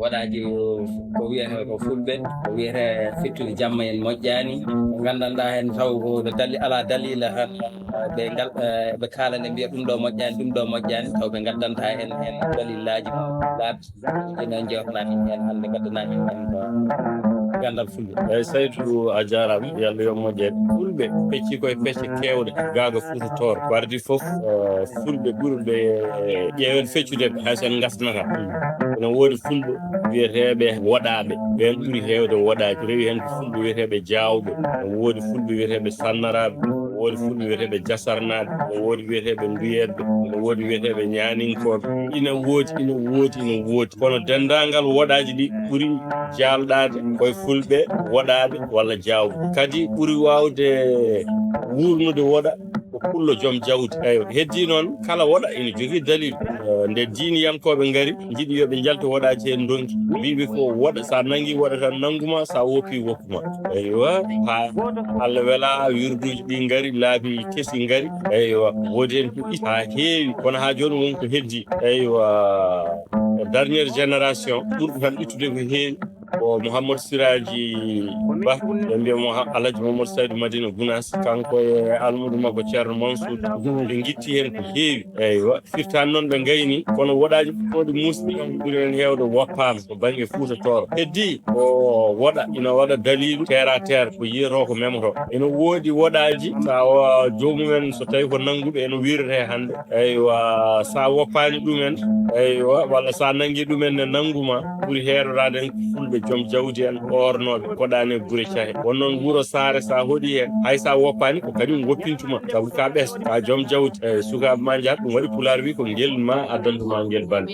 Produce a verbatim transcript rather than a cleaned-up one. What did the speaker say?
Waɗaaji ko wiyetee ko fulɓe, ko wiyetee fettude jamma en moƴƴaani. Ko nganndanɗaa heen taw ko no dali, alaa daliila tan ɓe ngal, eh, ɓe kaala nde mbiya ɗum ɗo moƴƴaani, ɗum ɗo moƴƴaani, taw ɓe ngaddantaa en heen dalillaaji laaɓi. Ina jooɗnaa en heen hannde, ngaddanaa en heen ko ganndal fulɓe. Eeyi, Saydu, a jaaraama, yo Allah yo moƴƴere. Fulɓe pecci koye pecce keewɗe, gaaga Fuuta Tooro. Ko adii fof, eh, fulɓe ɓurɓe, eh, ƴeewen feccude ɓe, hay so en ngasnataa. Ina woodi fulɓe wiyeteeɓe woɗaaɓe, ɓeen ɓuri heewde woɗaaji. Rewi heen ko fulɓe wiyeteeɓe jaawɓe, ina woodi fulɓe wiyeteeɓe sannaraaɓe, ina woodi fulɓe wiyeteeɓe jasarnaaɓe, ina woodi wiyeteeɓe nduyeeɓe, ina woodi wiyeteeɓe ñaaninkooɓe. Ina woodi, ina woodi, ina woodi. Kono denndaangal woɗaaji ɗi ɓuri jaalɗaade koye fulɓe woɗaaɓe walla jaawɓe. Kadi ɓuri waawde wuurnude woɗa ko pullo joom jawdi. Eywa, heddii noon, kala woɗa ina jogii dalil. Eh, nde diiniyankooɓe ngari, njiɗi yo ɓe njaltu woɗaaji heen ndonki. Mbiiɓe ko woɗa, so a nangii woɗa tan nanngu ma, so a woppii woppu ma. Eywa, haa Allah wela, wirduuji ɗi ngari, laabi kesi ngari. Eywa, woodi heen ko itti haa heewi, kono haa jooni won ko heddii. Eywa, dernière génération, ɓurɓe kam ittude ko heewi ko Mouhamadou Siraji Ba, ɓe mbiya mo Ha-, Alhaji Mouhamadou Saydou Madina Gounass, kanko e almuudo makko Ceerno Mansour, ɓe ngitti heen ko heewi. Eywa, firtaani noon ɓe ngayni, kono woɗaaji ɗi muusɗi kam ɓuri heen heewde woppaama to bannge Fuuta Tooro. Heddii ko woɗa ina waɗa daliilu terre à terre, ko yiyetoo ko memotoo. Ina woodi woɗaaji, so a wa-, joomum en, so tawii ko nannguɓe, ina wiirete hannde. Eywa, so a woppaani ɗum en, eywa, walla so a nanngii ɗum en ne nanngu ma, ɓuri heeroraade en ko fulɓe joom jawdi en, ɓoornooɓe, koɗaani e gure cahe. Won noon wuro saare, so a hoɗii heen, hay so a woppaani, ko kañum woppintu ma, sabu ka ɓes, ka joom jawdi. Eywa, sukaaɓe ma njahat, ɗum waɗi Pulaar wi ko ngel ma addantu ma ngel bal.